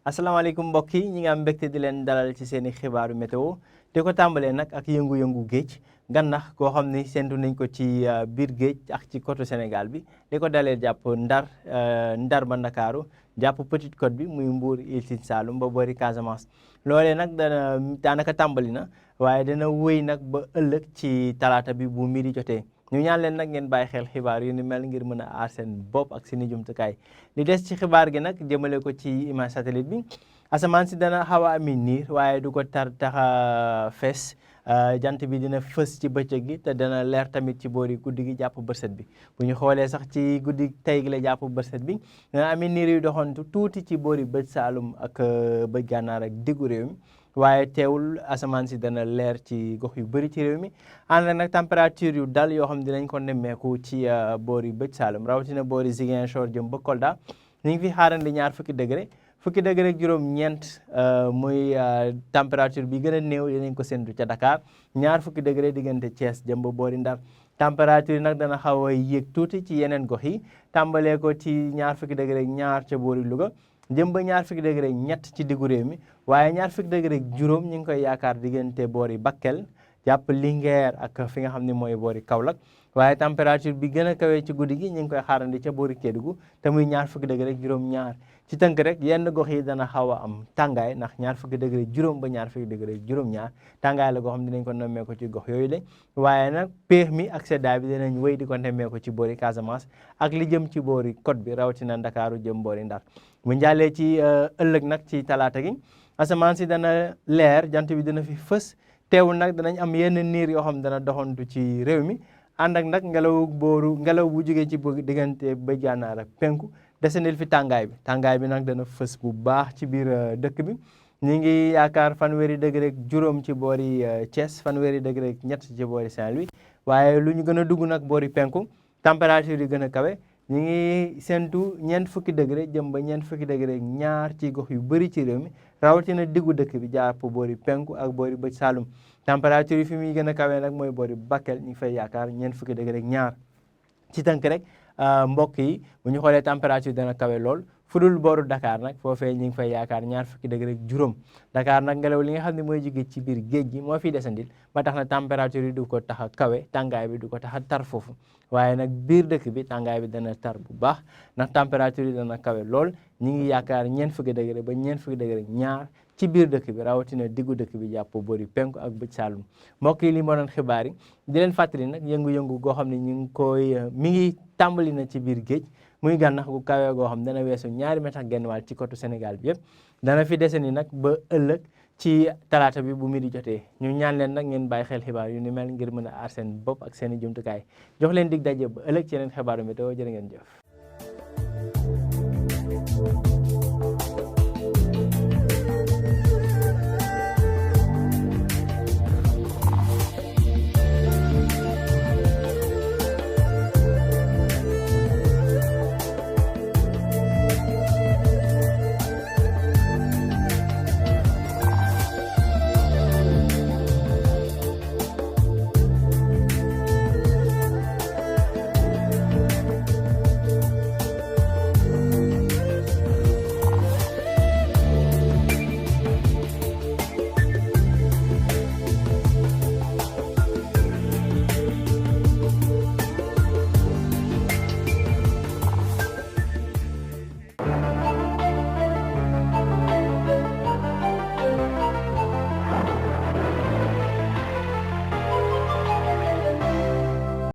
asalaamaaleykum mbokk yi ñi nga am mbégte di leen dalal ci seen i xibaaru météo te ko tàmbalee nag ak yëngu-yëngu géej gànnax koo xam ni séntu nañ ko ci biir géej ak ci côte Sénégal bi di ko dalee jàpp Ndar ba Ndakaaru jàpp Petite Côte bi muy Mbour Île Sine Saloum ba boori Casamance. loolee nag daanaka tàmbali na waaye dana wéy nag ba ëllëg ci talaata bi bu midi jotee. ñu ñaan leen nag ngeen bàyyi xel xibaar yu ni mel ngir mën a aar seen bopp ak seeni jumtukaay li des ci xibaar gi nag jëmale ko ci image satellite bi asamaan si dana xaw a ami niir waaye du ko taxa fees jant bi dina fës ci bëccëg gi te dana leer tamit ci boori guddi gi jàpp bërset bi bu ñu xoolee sax ci guddi tey gi la jàpp bërset bi dana ami niir yu doxantu tuuti ci boori bëj Saalum ak bëj Gànnaar ak diggu réew mi waaye teewul asamaan si dana leer ci gox yu bëri ci réew mi ànd nag température yu dal yoo xam ne dinañ ko nemmeeku ci boori bëj Saalum rawatina boori Ziguinchor jëm ba Kolda ñu ngi fi xaarandi fukki degré ak juróom-ñeent muy température bi gën a néew dinañ ko séntu ca Dakar fukki degré diggante Thiès jëm ba boori Ndar température yi nag dana xaw a yéeg tuuti ci yeneen gox yi tàmbalee ko ci fukki degré ak ñaar ca boori Louga jëm ba fukki degré ak ñett ci diggu réew mi waaye fukki degré ak juróom ñu ngi koy yaakaar diggante boori Bakel jàpp Linguère ak fi nga xam ne mooy boori Kaolack waaye température bi gën a kawee ci guddi gi ñu ngi koy xaarandi ca boori Kédougou te muy fukki degré ak juróom-ñaar ci tënk rek yenn gox yi dana xaw a am tàngaay ndax fukki degré juróom ba fukki degré juróom-ñaar tàngaay la goo xam ne dinañ ko nemmee ko ci gox yooyu de waaye nag péex mi ak seddaay bi dinañ wéy di ko nemmee ko ci boori Casamance ak li jëm ci boori côte bi rawatina Ndakaaru jëm boori Ndar bu njàllee ci ëllëg nag ci talaata gi asamaan si dana leer jant bi dina fi fës teewul nag danañ am yenn niir yoo xam dana doxantu ci réew mi ànd ak nag ngelaw bu jógee ci diggante bëj Gànnaar ak penku desendil fi tàngaay bi nag dana fës bu baax ci biir dëkk bi ñu ngi yaakaar fanweeri degré ak juróom ci boori Thiès fanweeri degré ak ñett ci boori Saint-Louis waaye lu ñu gën a dugg nag boori penku température yi gën a kawe ñu ngi séntu fukki degré jëm ba fukki degré ak ñaar ci gox yu bëri ci réew mi rawatina diggu dëkk bi jàpp boori penku ak boori bëj Saalum température yi fi muy gën a kawee nag mooy boori Bakel ñu ngi fay yaakaar fukki degré ak ñaar ci tënk rek mbokk yi bu ñu xoolee température dana kawe lool fudul booru Dakar nag foofee ñu ngi fay yaakaar fukki degré ak juróom Dakar nag ngelaw li nga xam ne mooy jóge ci biir géej gi moo fiy desandil ba tax na température yi du ko tax a kawe tàngaay bi du ko tax a tar foofu waaye nag biir dëkk bi tàngaay bi dana tar bu baax ndax température yi dana kawe lool ñu ngi yaakaar fukki degré ba fukki degré ak ñaar ci biir dëkk bi rawatina diggu dëkk bi jàpp boori penku ak bëj Saalum mbokk yi li moo doon xibaar yi di leen fàttali nag yëngu-yëngu goo xam ne ñu ngi koy mi ngi tàmbali na ci biir géej muy gànnax gu kawee goo xam dana weesu 2 mètre ak genn wàll ci côte Sénégal bi yëpp dana fi dese ni nag ba ëllëg ci talaata bi bu midi jotee ñu ñaan leen nag ngeen bàyyi xel xibaar yu ni mel ngir mën a aar seen bopp ak seen i jumtukaay jox leen dig daje ba ëllëg ci yeneen xibaaru météo jërë ngeen jëf